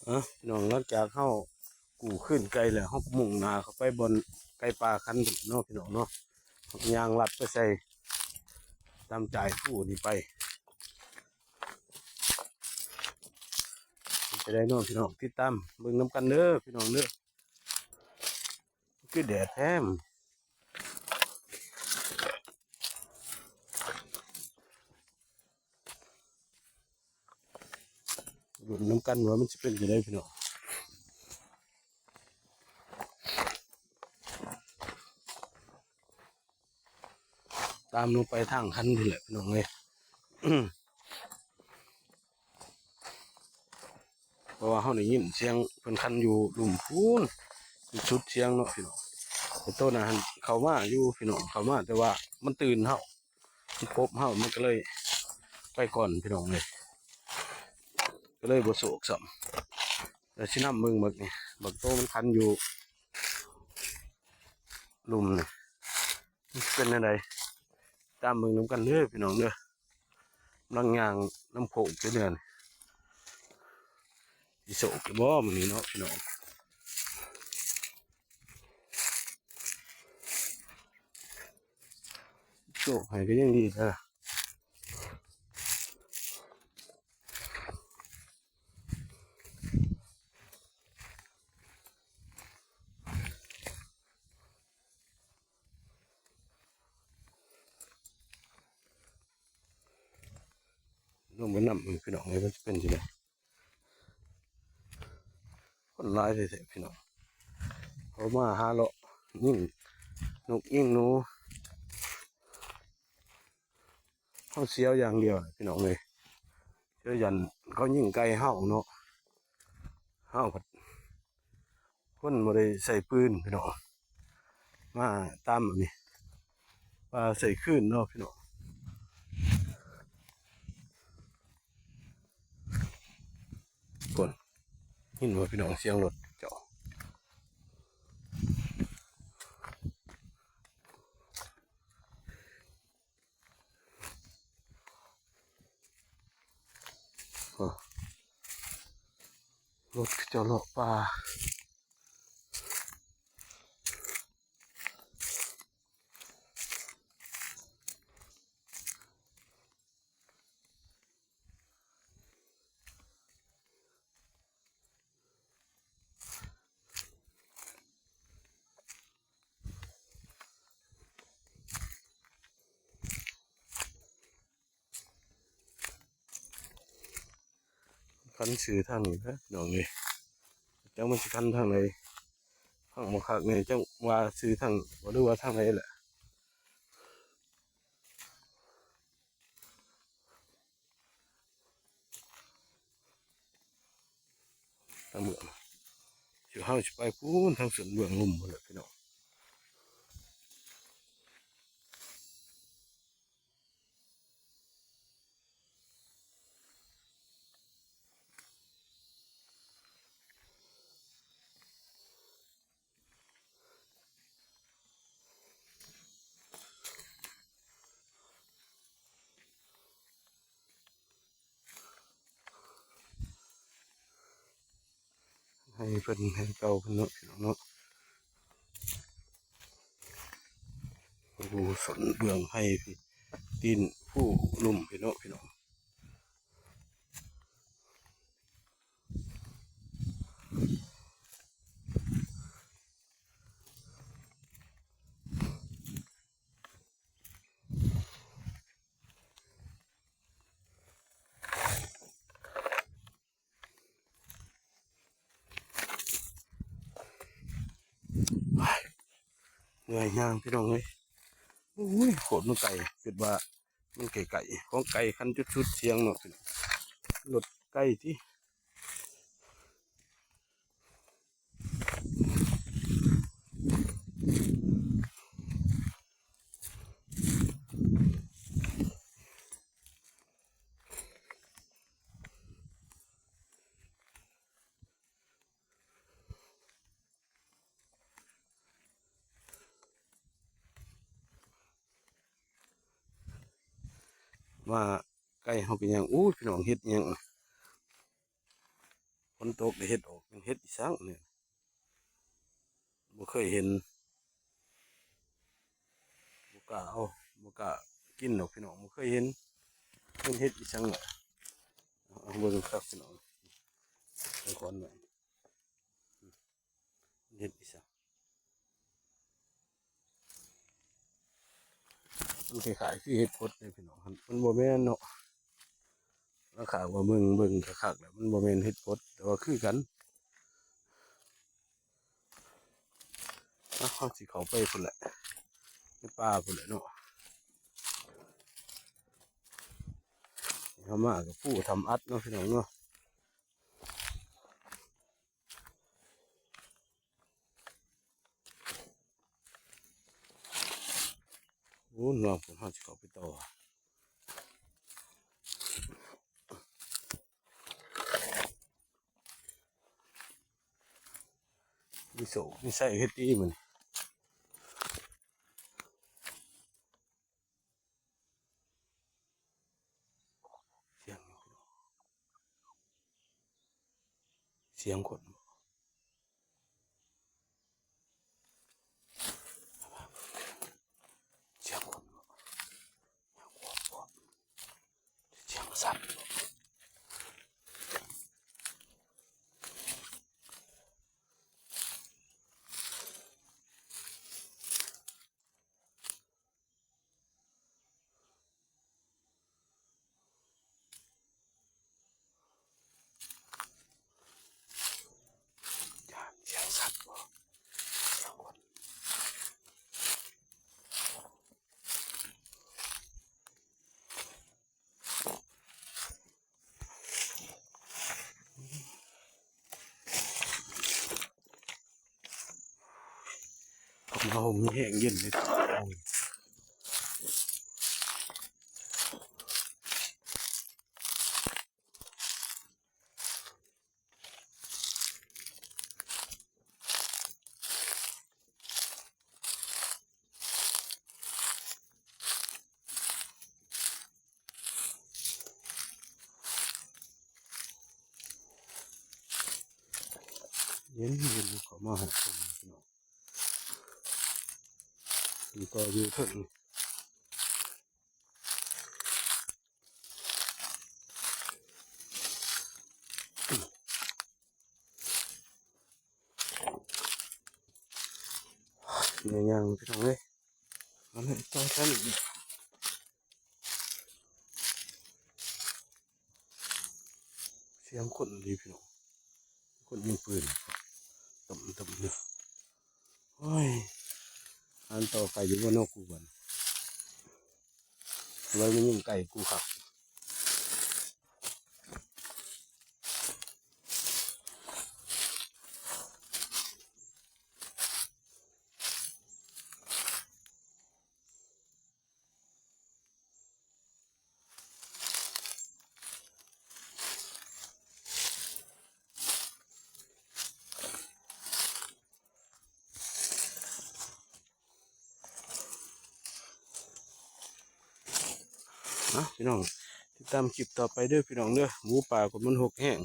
ອ່ະ ພີ່ນ້ອງ ຫຼັງຈາກເຮົາກູ້ຄືນໄກ່ແລ້ວ ເຮົາກໍມຸ່ງໜ້າເຂົ້າໄປບ່ອນໄກ່ປ່າຄັນພຸ້ນເນາະ ພີ່ນ້ອງເນາະ. ຍ່າງລັດໄປໃສ່ຕາມຈາຍພູນີ້ໄປ. ເປັນຈັ່ງໃດເນາະ ພີ່ນ້ອງ ຕິດຕາມເບິ່ງນຳກັນເດີ ພີ່ນ້ອງເດີ. ຄືແດດແທ້ ລຸ້ນນຳກັນວ່າມັນຊິເປັນຈັ່ງໃດ ພີ່ນ້ອງ. ຕາມລົງໄປທາງຄັນພຸ້ນແຫຼະ ພີ່ນ້ອງເອີຍ. ເພາະວ່າເຮົາໄດ້ຍິນສຽງເພິ່ນຄັນຢູ່ລຸ່ມພຸ້ນ ສຸດສຽງເນາະ ພີ່ນ້ອງ. ແຕ່ໂຕນັ້ນຫັ້ນເຂົ້າມາຢູ່ ພີ່ນ້ອງ ເຂົ້າມາ ແຕ່ວ່າມັນຕື່ນເຮົາ ມັນພົບເຮົາ ມັນກໍເລີຍໄປກ່ອນ ພີ່ນ້ອງເອີຍ. ກໍເລີຍບໍ່ໂຊກຊ້ຳ. ແລ້ວຊິນຳເບິ່ງບັກນີ້ ບັກໂຕມັນຄັນຢູ່ລຸ່ມນີ້ ມັນຊິເປັນແນວໃດ ຕາມເບິ່ງນຳກັນເດີ ພີ່ນ້ອງເດີ. ກຳລັງຍ່າງນຳໂຄກຢູ່ເດີ ຊິໂຊກຢູ່ບໍ່ມື້ນີ້ເນາະ ພີ່ນ້ອງ. ໂຊກໃຫ້ກໍຍັງດີເດີ. ລົງໄປນຳ ພີ່ນ້ອງເອີຍ ມັນຊິເປັນຈັ່ງໃດ. ຄົນຫຼາຍແທ້ໆ ພີ່ນ້ອງ ເຂົາມາຫາເລາະຍິງນົກຍິງໜູ. ເຮົາສຽວຢ່າງດຽວແຫຼະ ພີ່ນ້ອງເອີຍ ສຽວຢ້ານເຂົາຍິງໄກ່ເຮົາເນາະ. ເຮົາພັດ ຄົນບໍ່ໄດ້ໃຊ້ປືນ ພີ່ນ້ອງ ມາຕາມອັນນີ້ ວ່າໃຊ້ຄືນເນາະ ພີ່ນ້ອງ. ພຸ້ນ ຍິນບໍ່ ພີ່ນ້ອງ ສຽງລົດເຈົ້າ. ໂອ້ ລົດເຂົາເຈົ້າເລາະປ່າ. ຄັນຊື່ທາງນີ້ເດີພີ່ນ້ອງເອີຍ ຈັກມັນຊິຄັນທາງໃດ. ຟັງບໍ່ຄັກນີ້ ຈັກວ່າຊື່ທາງ ຫຼືວ່າທາງໃດແຫຼະ. ທາງເບື້ອງ ເຮົາຊິໄປພຸ້ນ ທາງສວນເບື້ອງລຸ່ມພຸ້ນແຫຼະ ພີ່ນ້ອງ. ໃຫ້ເພິ່ນ ໃຫ້ເກົ່າເພິ່ນເນາະ ພີ່ນ້ອງເນາະ. ໂອ້ ສວນເບື້ອງໄຮ່ ຕີນພູລຸ່ມ ພີ່ນ້ອງ ພີ່ນ້ອງ. ເມື່ອຍຍ່າງ ພີ່ນ້ອງເອີຍ. ໂອ້ຍ ໂຄດມັນໄກ ຄິດວ່າມັນໃກ້ໆ ຂອງໄກຄັນຈຸດສຸດສຽງເນາະ ລົດໄກຕິ. ວ່າໄກ່ເຮົາເປັນຫຍັງ? ໂອ້ຍ ພີ່ນ້ອງ ເຮັດຫຍັງ? ຝົນຕົກໄດ້ເຫັດອອກ ເປັນເຫັດອີສັງນີ້ ບໍ່ເຄີຍເຫັນ ບໍ່ກ້າເອົາ ບໍ່ກ້າກິນດອກພີ່ນ້ອງ ບໍ່ເຄີຍເຫັນ ເປັນເຫັດອີສັງແຫຼະ ເອົາເບິ່ງຄັກພີ່ນ້ອງ ເບິ່ງກ່ອນວ່າເຫັດອີສັງ ມັນຄ້າຍໆຄືເຫັດກົດເດ້ພີ່ນ້ອງ ມັນບໍ່ແມ່ນເນາະ ລາງຄົນວ່າເບິ່ງ ເບິ່ງຄັກໆແລ້ວ ມັນບໍ່ແມ່ນເຫັດກົດ ແຕ່ວ່າຄືກັນ ເຮົາຊິເຂົ້າໄປພຸ້ນແຫຼະ ໃນປ່າພຸ້ນແຫຼະເນາະ ເຮົາມາກໍພູທຳອັດເນາະ ພີ່ນ້ອງເນາະ ໂອ້ ລອງເບິ່ງ ເຮົາຊິເຂົ້າໄປຕໍ່ ມີໂຊກມີໄຊເຮັດດີມື້ນີ້ ສຽງ ສຽງຄົນ ສຽງຄົນ ສຽງສັດ ຢ້ານສຽງສັດບໍ່ ສຽງຄົນ ເອົາມາຫົ່ມແຮງເຢັນເລີຍ ເຢັນໆ ເຂົ້າມາຫາເພິ່ນພີ່ນ້ອງ ມັນກໍຢູ່ເທິງ ຍ່າງໆ ພີ່ນ້ອງເອີຍ ອັນນີ້ຕໍ່ຊັ້ນ ສຽງຄົນອີ່ຫຼີພີ່ນ້ອງ ຄົນຍິງປືນ ຕຶ້ມໆ ຢູ່ ໂອ້ຍ ອັນຕໍ່ໄກຢູ່ບໍ່ເນາະ ກູບັນ ໄວ້ມາຍິງໄກກູຄັກ. ເອົາ ພີ່ນ້ອງ ຕິດຕາມຄລິບຕໍ່ໄປເດີພີ່ນ້ອງເດີ ໝູປ່າກໍມັນຮົກແຮງ